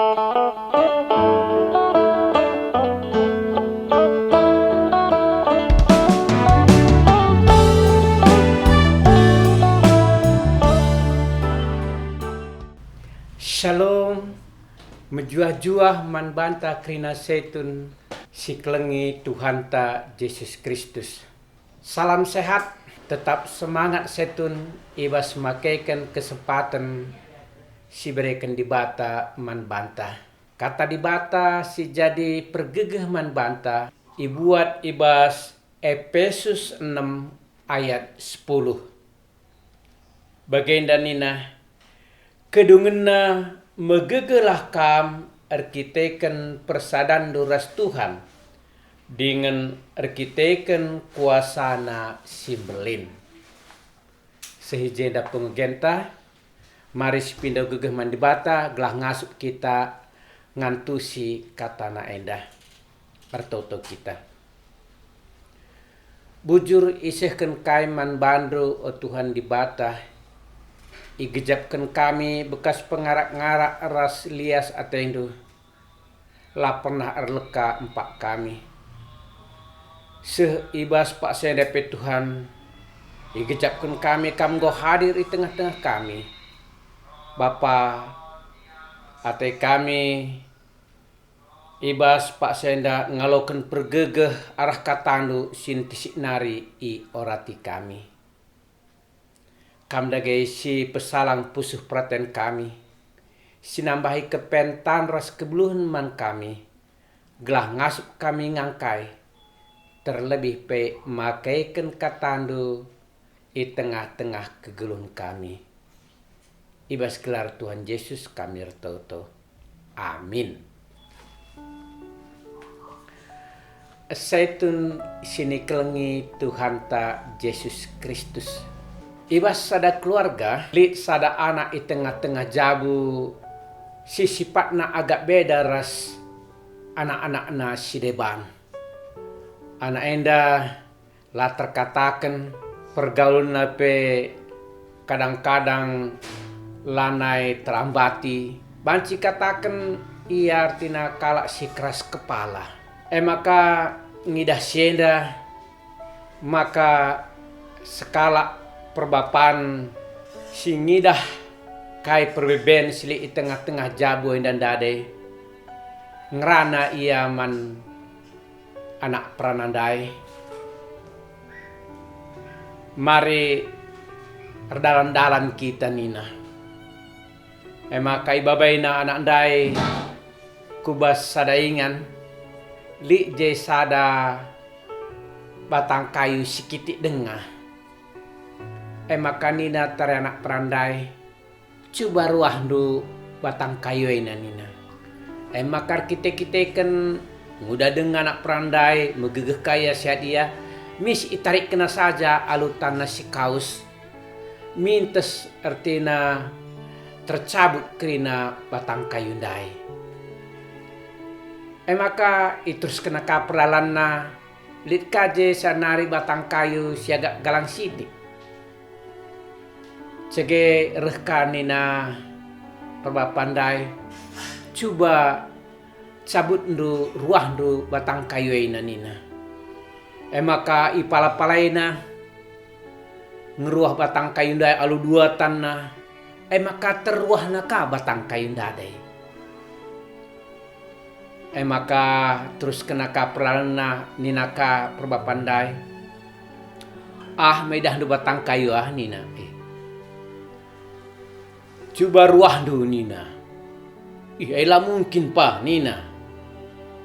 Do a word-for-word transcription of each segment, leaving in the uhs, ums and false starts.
Shalom, mejuah-juah man banta kerina setun si kelengi Tuhanta Jesus Kristus. Salam sehat, tetap semangat setun i bas makeken kesempaten si ibereken Dibata man banta. Kata Dibata si jadi pergegeh man banta ibuat i bas Epesus enem ayat sepuluh. Bagenda nina, "Kedungenna, megegehlah kam erkiteken persadanndu ras Tuhan, dingen erkiteken kuasaNa si mbelin." Seh i jenda pengegenta, mari sipindo gegeh man Dibata gelah ngasup kita ngantusi kataNa enda. Ertoto kita. Bujur isehken kai man bandu, o Tuhan Dibata, igejapken kami bekas pengarak-ngarak ras lias atendu. La pernah erleka empak kami. Seh i bas paksa enda pe Tuhan, igejapken kami Kam enggo hadir i tengah-tengah kami. Bapa, ate kami i bas paksa enda ngaloken pergegeh arah kataNdu si ntisik nari iorati kami. Kam dage si pesalang pusuh peraten kami, si nambahi kepentan ras kebeluhen man kami, gelah ngasup kami ngangkai, terlebih pe makeken kataNdu i tengah-tengah kegeluhen kami. I bas gelar Tuhan Jesus kami ertoto. Amin. Setun si nikelengi Tuhanta Jesus Kristus. I bas sada keluarga, lit sada anak i tengah-tengah jabu si sipatna agak beda ras anak-anakna si deban. Anak enda la terkataken, pergaulenna pe kadang-kadang lanai terambati. Banci kataken ia ertina kalak si keras kepala. E maka ngidah si enda, maka sekalak perbapan si ngidah kai perbeben si lit i tengah-tengah jabu enda ndai, ngerana ia man anak perana ndai, "Mari erdalan-dalan kita," nina. E maka ibabaina anak ndai ku bas sada ingan, lit je sada batang kayu si kitik denga. E maka nina tare anak perana ndai, "Cuba ruahndu batang kayu ena," nina. E maka erkite-kiteken nguda denga anak perana ndai, megegeh ka ia sehat ia, mis itarikkenna saja alu tanna si kaus, mintes ertina tercabut kerina batang kayu ndai. E maka iteruskenna ka perdalanna, lit ka je sanari batang kayu si agak galang sitik. Cege reh ka nina perbapan ndai, "Cuba cabutndu ruahndu batang kayu ena," nina. E maka ipala-palaina ngeruah batang kayu ndai alu dua tanna, e maka terruahna ka batang kayu ndai. E maka teruskenna ka perdalanna, nina ka perbapan ndai, "Ah, me idahndu batang kayu ah," nina. "Eh, cuba ruahndu," nina. "Ih, ai la mungkin pa," nina.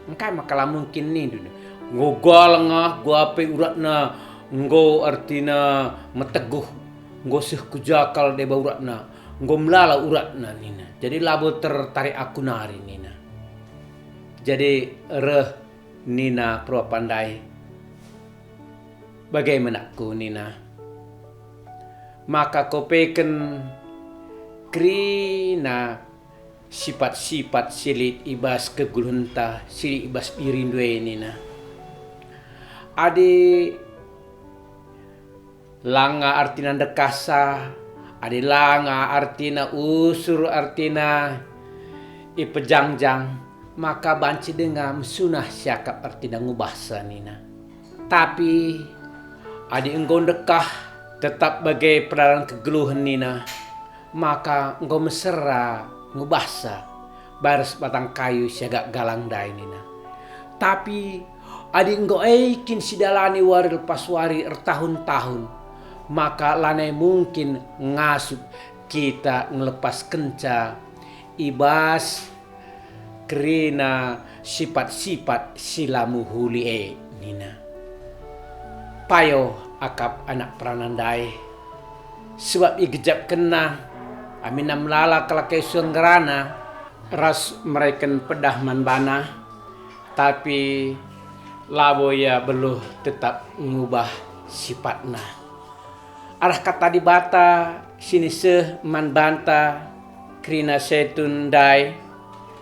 "Engkai maka la mungkin nindu? Enggo galang ah, enggo ape uratna, enggo ertina meteguh, enggo seh ku jakal deba uratna, enggo melala uratna," nina. "Jadi labo tertarik aku nari," nina. Jadi reh nina perbapan ndai, "Bage me anakku," nina. "Maka kopeken kerina sipat-sipat si lit i bas kegeluhenta, si lit i bas dirindu e," nina. Adi langa artina ndekahsa, adi langa artina usur artina ipejangjang, maka banci denga mesunah siakap ertina ngubahsa nina. Tapi adi enggo ndekah tetap bage perdalan kegeluhen nina, maka enggo mesera ngubahsa baris batang kayu siagak galang ndai nina. Tapi adi enggo e kin sidalani wari lepas wari ertahun-tahun, maka lanai mungkin ngasup kita ngelepaskenca i bas kerina sipat-sipat si la mehuli e nina. Payo akap anak perana ndai, sebab igejapkenna, aminna melala kalak e sue ngerana ras mereken pedah man bana, tapi labo ia beluh tetap ngubah sipatna. Arah kata Dibata si niseh man banta kerina Setun ndai,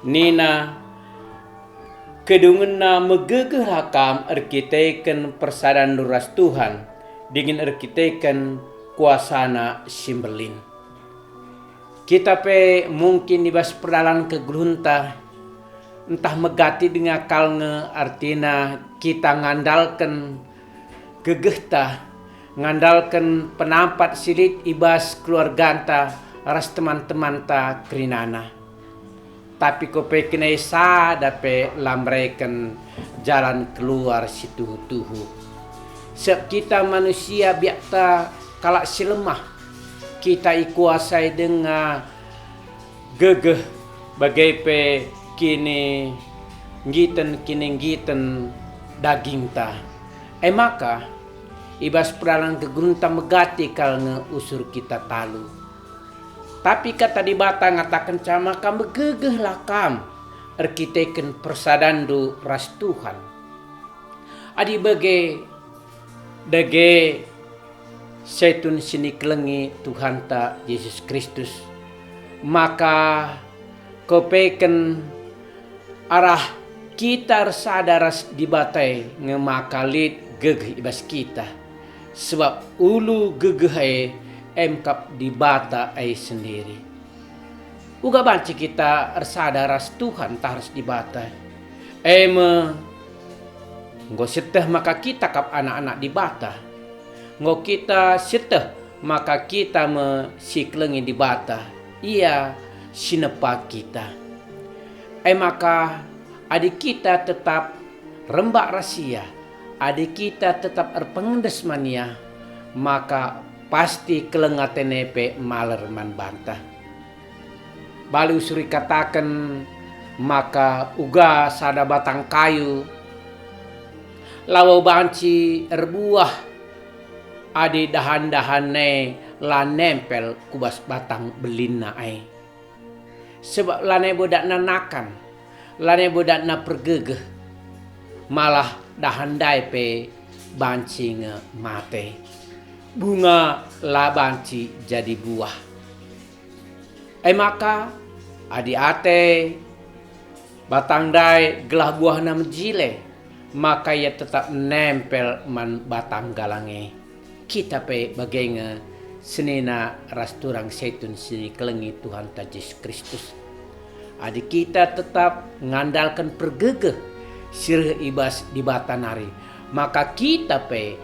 nina, "Kedungenna megegehlah kam erkiteken persadanNdu ras Tuhan, dingen erkiteken kuasaNa si mbelin." Kita pe mungkin i bas perdalan kegeluhenta, ntah megati denga kal nge ertina kita ngandalken gegehta, ngandalken penampat si lit i bas keluarganta ras teman-temanta kerinana. Tapi kupeken e sada pe la mereken jalan keluar si tuhu-tuhu. Sebab kita manusia biakta kalak si lemah, kita ikuasai denga gegeh bage pe kininggiten-kininggiten dagingta. E maka, i bas perdalan kegeluhenta megati kal nge usur kita talu. Tapi kata Dibata ngatakenca maka megegehlah kam erkiteken persadanndu ras Tuhan. Adi bage, dage Setun si nikelengi Tuhanta Jesus Kristus, maka kupeken arah kita ersada ras Dibata e nge maka lit gegeh i bas kita, sebab ulu gegeh e emkap Dibata e sendiri. Uga banci kita ersada ras Tuhan ntah ras Dibata. E me, enggo sieteh maka kita kap anak-anak Dibata. Enggo kita sieteh maka kita me si kelengi Dibata, Ia si nepa kita. E maka, adi kita tetap rembak ras Ia, adi kita tetap erpengendes man Ia, maka pasti keleng ateNa pe maler man banta. Bali usur ikataken maka uga sada batang kayu labo banci erbuah adi dahan-dahanna e la nempel ku bas batang belinna e. Sebab lanai bo datna nakan, lanai bo datna pergegeh, malah dahan ndai pe banci nge mate. Bunga la banci jadi buah. E maka, adi ate batang ndai gelah buahna mejile, maka ia tetap nempel man batang galang e. Kita pe bage nge senina ras turang Setun si nikelengi Tuhanta Jesus Kristus. Adi kita tetap ngandalken pergegeh si reh i bas Dibata nari, maka kita pe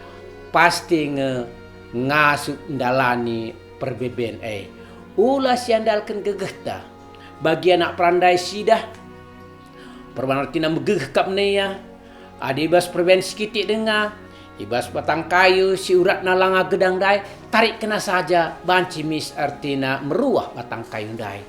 pasti nge ngasup ndalani perbeben e. Ula siandalken gegehta. Bagi anak perandai sidah, perbahan ertina megegeh kap nea. Adi i bas perbahan si kitik denga, i bas batang kayu si uratna langa gedang ndai, tarik kena saja, banci mis ertina meruah batang kayu ndai.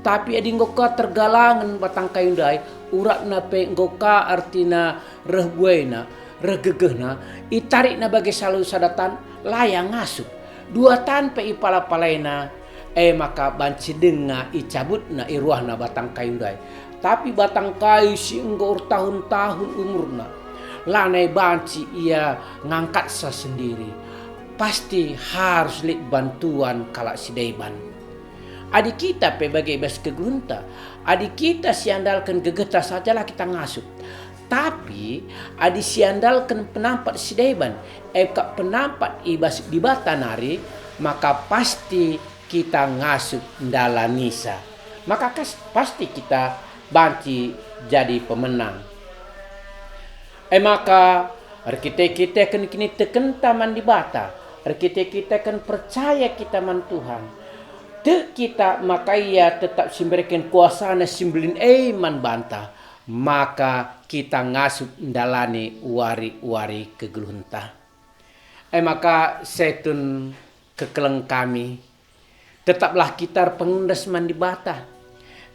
Tapi adi enggo ka tergalangen batang kayu ndai, uratna pe enggo ka ertina reh buena, reh gegehna, itarikna bage salu sada tan, la ia ngasup. Dua tan pe ipala-palaina, e maka banci denga icabutna i ruahna batang kayu ndai. Tapi batang kayu si enggo ertahun-tahun umurna, lanai banci ia ngangkatsa sendiri. Pasti harus lit bantuan kalak si deban. Adi kita pe bage i bas kegeluhenta, adi kita siandalken gegehta saja la kita ngasup. Tapi adi siandalken penampat si deban, e kap penampat i bas Dibata nari, maka pasti kita ngasup ndalanisa. maka kas-, pasti kita banci jadi pemenang. E maka, erkite-kiteken kinitekenta man Dibata, erkite-kiteken percaya kita man Tuhan, tek kita maka Ia tetap si mbereken kuasaNa si mbelin e man banta, maka kita ngasup ndalani wari-wari kegeluhenta. E maka, setun kekeleng kami, tetaplah kita erpengendes man Dibata.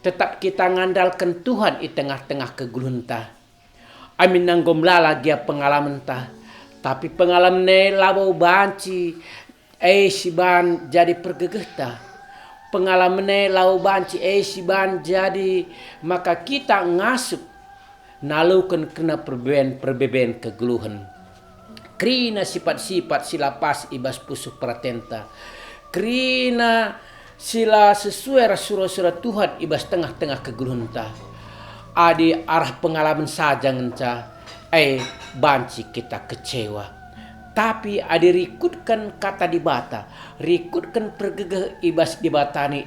Tetap kita ngandalken Tuhan i tengah-tengah kegeluhenta. Aminna enggo melala gia pengalamenta, tapi pengalamen e labo banci e si ban jadi pergegehta. Pengalamen e labo banci e si ban jadi maka kita ngasup naluken kerna perbeben-perbeben kegeluhen. Kerina sipat-sipat si la pas i bas pusuh peratenta. Kerina si la sesuai ras sura-sura Tuhan i bas tengah-tengah kegeluhenta. Adi arah pengalamen saja ngenca, e banci kita kecewa. Tapi adi rikutken kata Dibata, rikutken pergegeh i bas Dibata ni,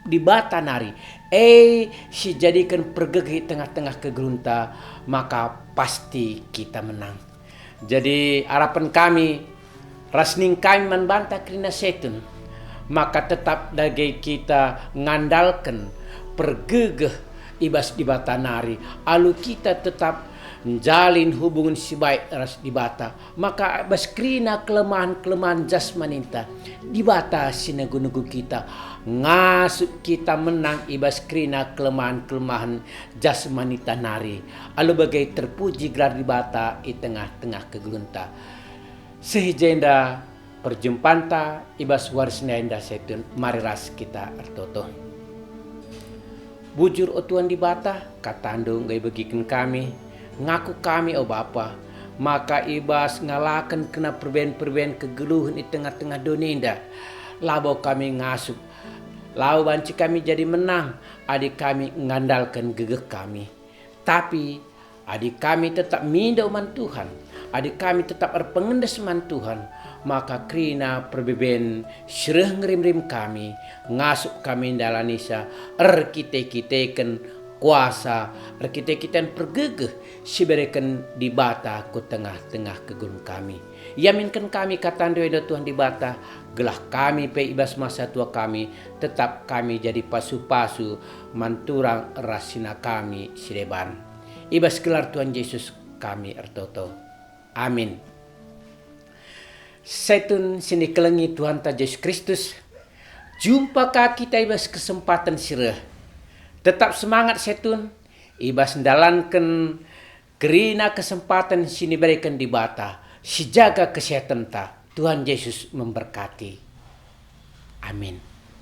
Dibata nari, e si jadiken pergegeh i tengah-tengah kegeluhenta, maka pasti kita menang. Jadi, arapen kami ras ning kami man banta kerina setun, maka tetap dage kita ngandalken pergegeh i bas Dibata nari, alu kita tetap njalin hubungen si baik ras Dibata, maka bas kerina kelemahen-kelemahen jasmaninta, Dibata si negu-negu kita, ngasup kita menang i bas kerina kelemahen-kelemahen jasmanita nari, alu bage terpuji gelar Dibata i tengah-tengah kegeluhenta. Seh i jenda perjumpanta i bas wari si enda setun, mari ras kita ertoto. Bujur, o Tuhan Dibata, kataNdu enggo ibegiken kami. Ngaku kami, o Bapa, maka i bas ngalaken kerna perben-perben kegeluhen i tengah-tengah doni enda, labo kami ngasup, labo banci kami jadi menang adi kami ngandalken gegeh kami. Tapi adi kami tetap mindo man Tuhan, adi kami tetap erpengendes man Tuhan, maka kerina perbeben si reh ngerim-rim kami, ngasup kami ndalanisa erkite-kiteken kuasa, erkite-kiteken pergegeh si ibereken Dibata ku tengah-tengah kegeluhen kami. Iaminken kami kataNdu enda, Tuhan Dibata, gelah kami pe i bas masa tua kami tetap kami jadi pasu-pasu man turang ras sina kami si deban. I bas gelar Tuhan Jesus kami ertoto. Amin. Setun si nikelengi Tuhanta Jesus Kristus, jumpa ka kita i bas kesempaten si reh. Tetap semangat setun, i bas ndalanken kerina kesempaten si nibereken Dibata, sijaga kesehatenta. Tuhan Jesus memberkati. Amin.